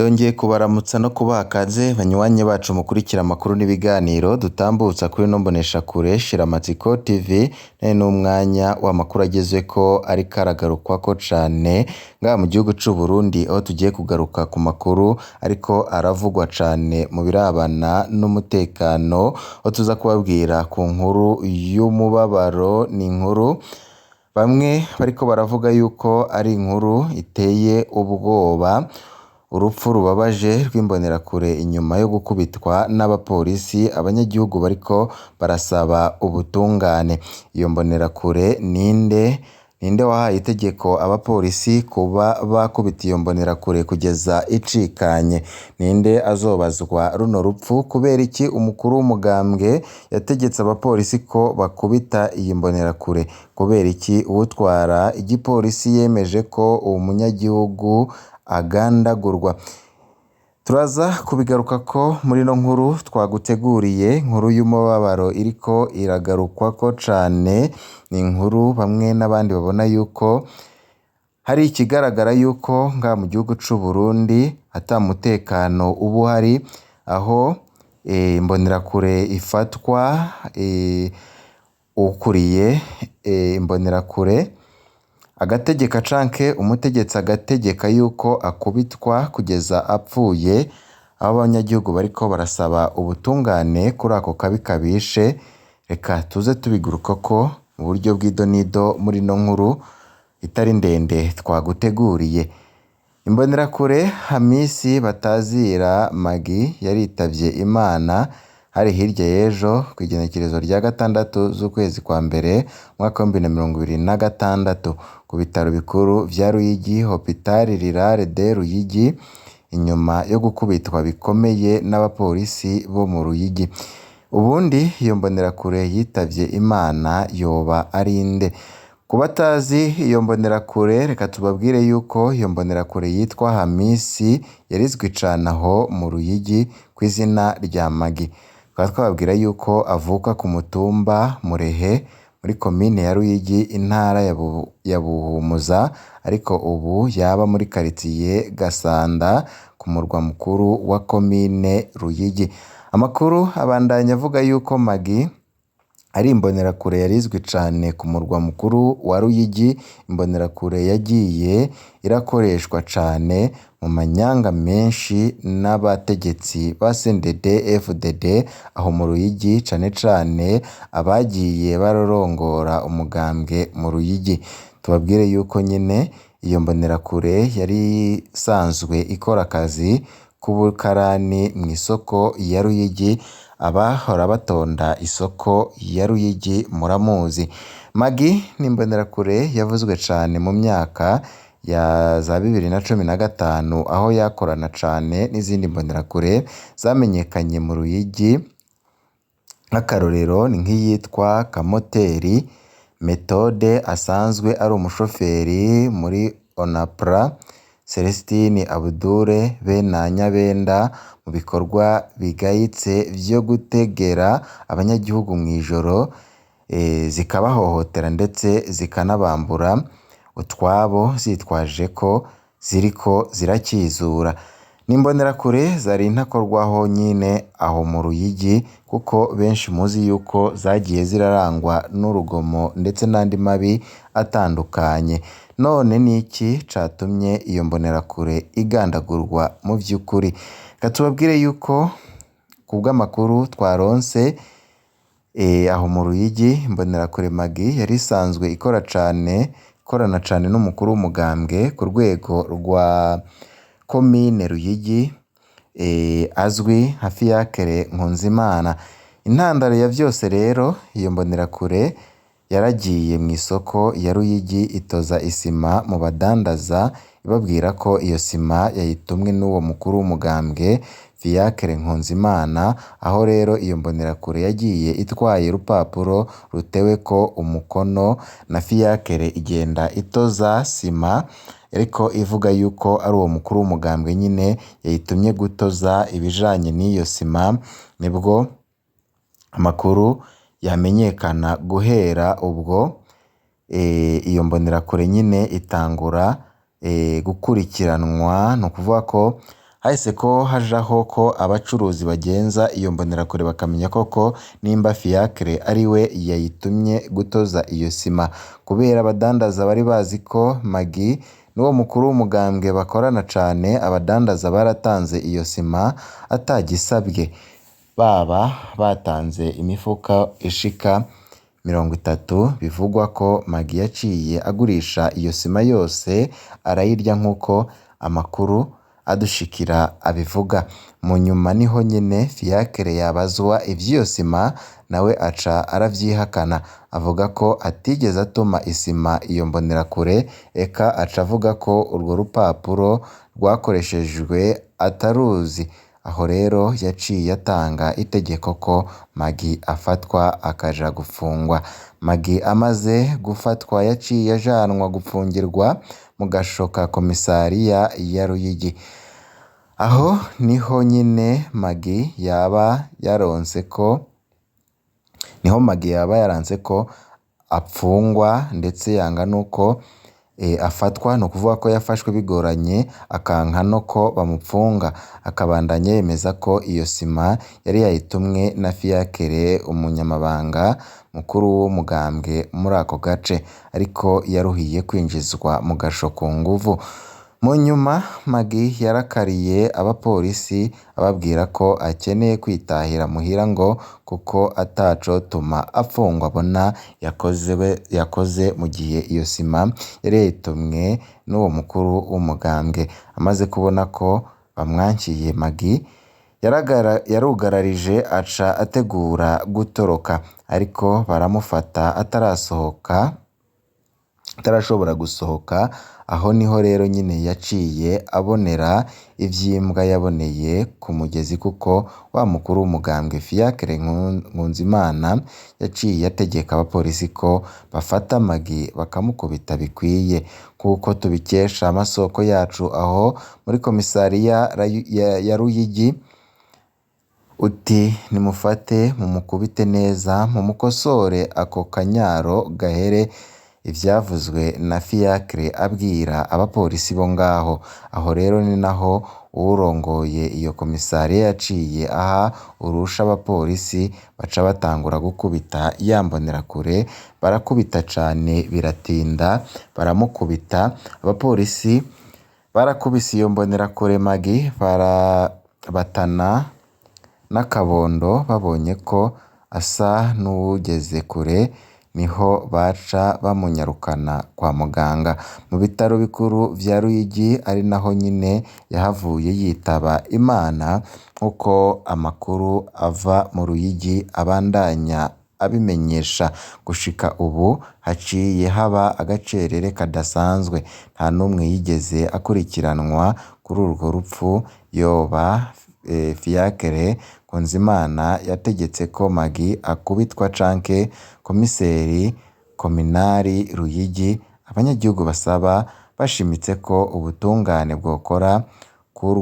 Ndongeye kubaramutsa no kubaha kaze banywanyi bacu mukurikira amakuru n'ibiganiro dutambutsa kuri ino mboneshakure Shiramatsiko TV, none n'umwanya w'amakuru agezweko ariko aragarukwako cane ngaha mu gihugu c'Uburundi, aho tugiye kugaruka ku makuru ariko aravugwa cane mu birabana n'umutekano, aho tuza kubabwira ku nkuru y'umubabaro, ni inkuru bamwe bariko baravuga yuko ari inkuru iteye ubwoba, urupfu rubabaje rw'imbonerakure inyuma yo gukubitwa n'abapolisi, abanyagihugu bariko barasaba ubutungane. Iyo mbonerakure ninde? Ninde wahaye itegeko abapolisi kuba bakubita iyo mbonerakure kugeza icikanye? Ninde azobazwa runo rupfu? Kubera iki umukuru w'umugambwe yategetse abapolisi ko bakubita iyi mbonerakure? Kubera iki uwutwara igipolisi yemeje ko uwo munyagihugu agandagurwa? Turaza kubigarukako muri ino nkuru twaguteguriye, inkuru y'umubabaro iriko iragarukwako cane, ni inkuru bamwe n'abandi babona yuko hari ikigaragara yuko ngaha mu gihugu c'Uburundi ata mutekano uba uhari, aho imbonerakure ifatwa, uwukuriye imbonerakure agategeka canke umutegetsi agategeka yuko akubitwa kugeza apfuye, aho abanyagihugu bariko barasaba ubutungane kuri ako kabi kabishe, reka tuze tubigurukako mu buryo bw'idonido muri ino nkuru itari ndende twaguteguriye. Imbonerakure Hamisi Batazira Magi yaritavye Imana hari hirya y'ejo kw'igenekerezo rya 6 z'ukwezi kwa mbere umwaka w'2026 ku bitaro bikuru vya Ruyigi Hopital Rurale de Ruyigi, inyuma yo gukubitwa bikomeye n'abapolisi bo mu Ruyigi. Ubundi iyo mbonerakure yitavye Imana yoba ari nde? Ku batazi iyo mbonerakure reka tubabwire yuko iyo mbonerakure yitwa Hamisi yarizwi cane aho mu Ruyigi kw'izina rya Magi. Tukaba twababwira yuko avuka ku mutumba Murehe muri komine ya Ruyigi intara ya Buhumuza, ariko ubu yaba muri karitiye Gasanda ku murwa mukuru wa komine Ruyigi. Amakuru abandanya avuga yuko Magi ari imbonerakure yarizwi cane ku murwa mukuru wa Ruyigi, imbonerakure yagiye irakoreshwa cane mu manyanga menshi n'abategetsi ba CNDD FDD aho mu Ruyigi, cane cane abagiye bararongora umugambwe mu Ruyigi. Tubabwire yuko nyene iyo mbonerakure yari isanzwe ikora akazi k'ubukarani mw'isoko ya Ruyigi, abahora batonda isoko ya Ruyigi muramuzi. Magi ni imbonerakure yavuzwe cane mu myaka ya za 2015, aho yakorana cane n'izindi mbonerakure zamenyekanye mu Ruyigi, nk'akarorero ni nk'iyitwa Kamoteri Methode asanzwe ari umushoferi muri Onapra, Celestine Abudure be na Nyabenda mu bikorwa bigayitse vyo gutegera abanyagihugu mw'ijoro, zikabahohotera ndetse zikanabambura utwabo zitwaje ko ziriko zirakizura. N'imbonerakure zari intakorwaho nyene aho mu Ruyigi, kuko benshi muzi yuko zagiye zirarangwa n'urugomo ndetse n'andi mabi atandukanye. None niki catumye iyo mbonerakure igandagurwa mu vy'ukuri? Reka tubabwire yuko kubw'amakuru twaronse aho mu Ruyigi, imbonerakure Magi yari isanzwe ikorana cane n'umukuru w'umugambwe ku rwego rwa komine Ruyigi, azwi nka Fiacre Nkunzimana. Intandaro ya vyose rero, iyo mbonerakure yaragiye mw'isoko ya Ruyigi itoza isima mu badandaza, ibabwira ko iyo sima yayitumwe n'uwo mukuru w'umugambwe Fiacre Nkunzimana, aho rero iyo mbonerakure yagiye itwaye urupapuro ruteweko umukono na Fiacre igenda itoza sima, ariko ivuga yuko ari uwo mukuru w'umugambwe nyene yayitumye gutoza ibijanye n'iyo sima, nibwo amakuru yamenyekana guhera ubwo iyo mbonerakure nyene itangura gukurikiranwa, ni ukuvuga ko Hahise ko hajaho ko abacuruzi bagenza iyo mbonerakure bakamenya koko nimba Fiacre ari we yayitumye gutoza iyo sima, kubera abadandaza bari bazi ko Maggie n'uwo mukuru w'umugambwe bakorana cane. Abadandaza baratanze iyo sima atagisabwe, baba batanze imifuka ishika 30. Bivugwa ko Maggie yaciye agurisha iyo sima yose arayirya, nk'uko amakuru adushikira abivuga. Mu nyuma niho nyene Fiacre yabazwa ivy'iyo sima, nawe aca aravyihakana, avuga ko atigeze atuma isima iyo mbonerakure, eka aca avuga ko urwo rupapuro rwakoreshejwe ataruzi. Aho rero yaciye atanga itegeko ko Maggie afatwa akaja gupfungwa. Maggie amaze gufatwa yaciye ajanwa gupfungirwa mu gasho ka komisariya ya Ruyigi. Aho niho nyene Maggie yaba yaronse ko niho Maggie yaba yaranse ko apfungwa, ndetse yanga nuko afatwa, ni ukuvuga ko yafashwe bigoranye akanka no ko bamupfunga, akabandanya yemeza ko iyo sima yari yayitumwe na Fiacre, umunyamabanga mukuru w'umugambwe muri ako gace, ariko yaruhiye kwinjizwa mu gasho ku nguvu. Mu nyuma Maggie yarakariye abapolisi ababwira ko akeneye kwitahira muhira, ngo kuko atacotuma apfungwa abona yakoze mu gihe iyo sima yari yayitumwe n'uwo mukuru w'umugambwe. Amaze kubona ko bamwankiye, Maggie yarugararije aca ategura gutoroka, ariko baramufata atarasohoka, atarashobora gusohoka. Aho niho rero nyine yaciye abonera ivy'imbwa yaboneye ku mugezi, kuko wa mukuru w'umugambwe Fiacre Nkunzimana yaciye ategeka abapolisi ko bafata Maggie bakamukubita bikwiye, nk'uko tubikesha amasoko yacu aho muri komisariya ya Ruyigi. Uti nimufate mumukubite neza, mumukosore ako kanyaro gahere, ivyavuzwe na Fiacre abwira abapolisi bo ngaho. Aho rero ni naho uwurongoye iyo komisariya yaciye aha urusha abapolisi, baca batangura gukubita ya mbonerakure, barakubita cane biratinda baramukubita. Abapolisi barakubise iyo mbonerakure Maggie, barabatana n'akabondo, babonye ko asa n'uwugeze kure niho baca bamunyarukana kwa muganga mu bitaro bikuru vya Ruyigi, ari naho nyine yahavuye yitaba Imana, nk'uko amakuru ava mu Ruyigi abandanya abimenyesha. Gushika ubu haciye haba agacerere kadasanzwe, nta n'umwe yigeze akurikiranwa kuri urwo rupfu. Yoba Fiacre Nkunzimana yategetse ko Maggie akubitwa canke komiseri kominari Ruyigi. Abanyagihugu basaba bashimitse ko ubutungane bwokora kuri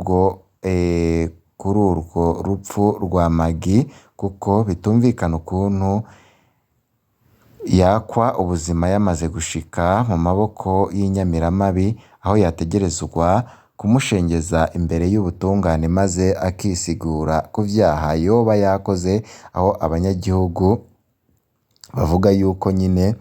urwo rupfu rwa Maggie, kuko bitumvikana ukuntu yakwa ubuzima yamaze gushika mu maboko y'inyamiramabi, aho yategerezwa kumushengeza imbere y'ubutungane maze akisigura ku vyaha yoba yakoze. Aho abanyagihugu bavuga yuko nyine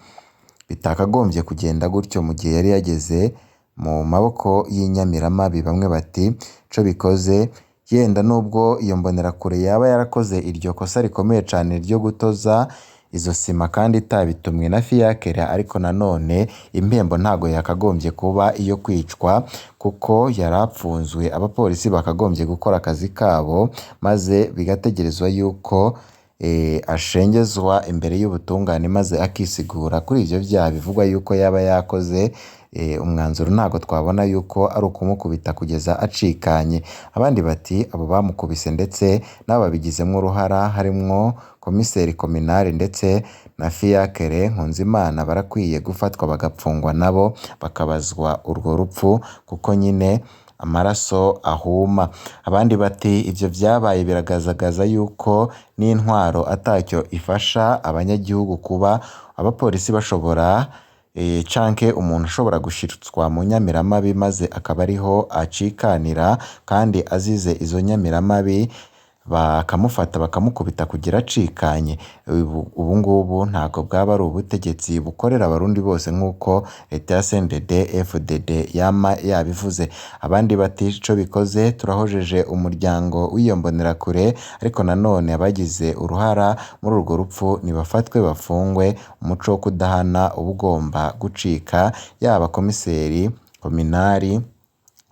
bitakagombye kugenda gutyo mu gihe yari yageze mu maboko y'inyamiramabi. Bamwe bati ico bikoze yenda nubwo iyo mbonerakure yaba yarakoze iryo kosa rikomeye cane ryo gutoza izo sima kandi itabitumwe na Fiacre, ariko nanone impembo ntago yakagombye kuba iyo kwicwa, kuko yarapfunzwe. Abapolisi bakagombye gukora akazi kabo, maze bigategerezwa yuko ashengezwa imbere y'ubutungane maze akisigura kuri ivyo vyaha bivugwa yuko yaba yakoze. Umwanzuro ntago twabona yuko ari ukumukubita kugeza acikanye. Abandi bati abo bamukubise ndetse n'abo babigizemwo uruhara harimwo komiseri kominari ndetse na Fiacre Nkunzimana barakwiye gufatwa bagapfungwa nabo bakabazwa urwo rupfu, kuko nyine amaraso ahuma. Abandi bati ivyo vyabaye biragaragaza yuko n'intwaro atacyo ifasha abanyagihugu, kuba abapolisi bashobora Canke umuntu ashobora gushitswa mu nyamiramabi maze akaba ariho acikanira kandi azize izo nyamiramabi, bakamufata bakamukubita kugira acikanye. Ubu ngubu ntabwo bwaba ari ubutegetsi bukorera abarundi bose nk'uko leta ya CNDD FDD yama yabivuze. Abandi bati ico bikoze turahojeje umuryango w'iyo mbonerakure, ariko nanone abagize uruhara muri urwo rupfu nibafatwe bafungwe, umuco wo kudahana uba ugomba gucika, yaba komiseri, kominari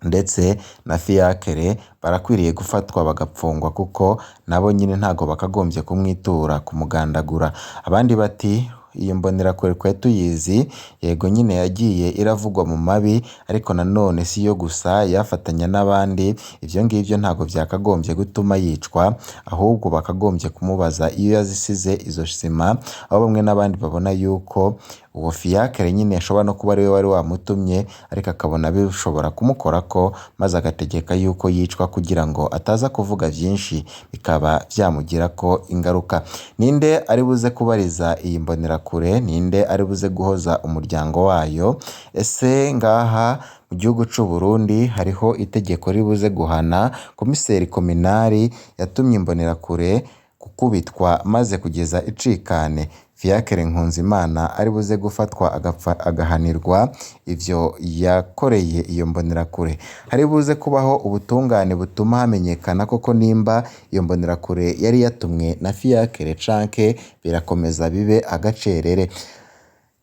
ndetse na Fiacre barakwiriye gufatwa bagapfungwa kuko nabo nyine ntago bakagombye kumwitura kumugandagura. Abandi bati iyo mbonerakure twari tuyizi, yego nyine yagiye iravugwa mu mabi, ariko nanone si yo gusa yafatanya n'abandi, ivyo ngivyo ntago vyakagombye gutuma yicwa, ahubwo bakagombye kumubaza iyo yazisize izo sima, aho bamwe n'abandi babona yuko uwo Fiacre nyine ashobora no kuba ariwe wari wamutumye, ariko akabona bishobora kumukorako maze agategeka yuko yicwa kugira ngo ataza kuvuga vyinshi bikaba vyamugirako ingaruka. Ninde ari buze kubariza iyi mbonerakure? Ninde ari buze guhoza umuryango wayo? Ese ngaha mu gihugu c'u Burundi hariho itegeko ribuze guhana komiseri kominari yatumye imbonerakure gukubitwa maze kugeza icikane? Fiacre Nkunzimana ari buze gufatwa agapfa agahanirwa ivyo yakoreye iyo mbonerakure? Hari buze kubaho ubutungane butuma hamenyekana koko nimba iyo mbonerakure yari yatumwe na Fiacre canke birakomeza bibe agacerere?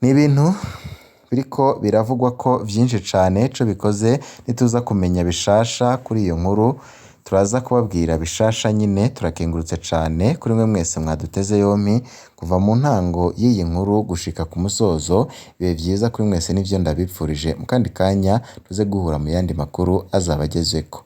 Ni ibintu biriko biravugwa ko vyinshi cane, ico bikoze nituza kumenya bishasha kuri iyo nkuru turaza kubabwira bishasha nyine. Turakengurutse cane kuri mwe mwese mwaduteze yompi kuva mu ntango y'iyi nkuru gushika ku musozo. Ibihe vyiza kuri mwese nivyo ndabipfurije, mu kandi kanya tuze guhura mu yandi makuru azaba agezweko.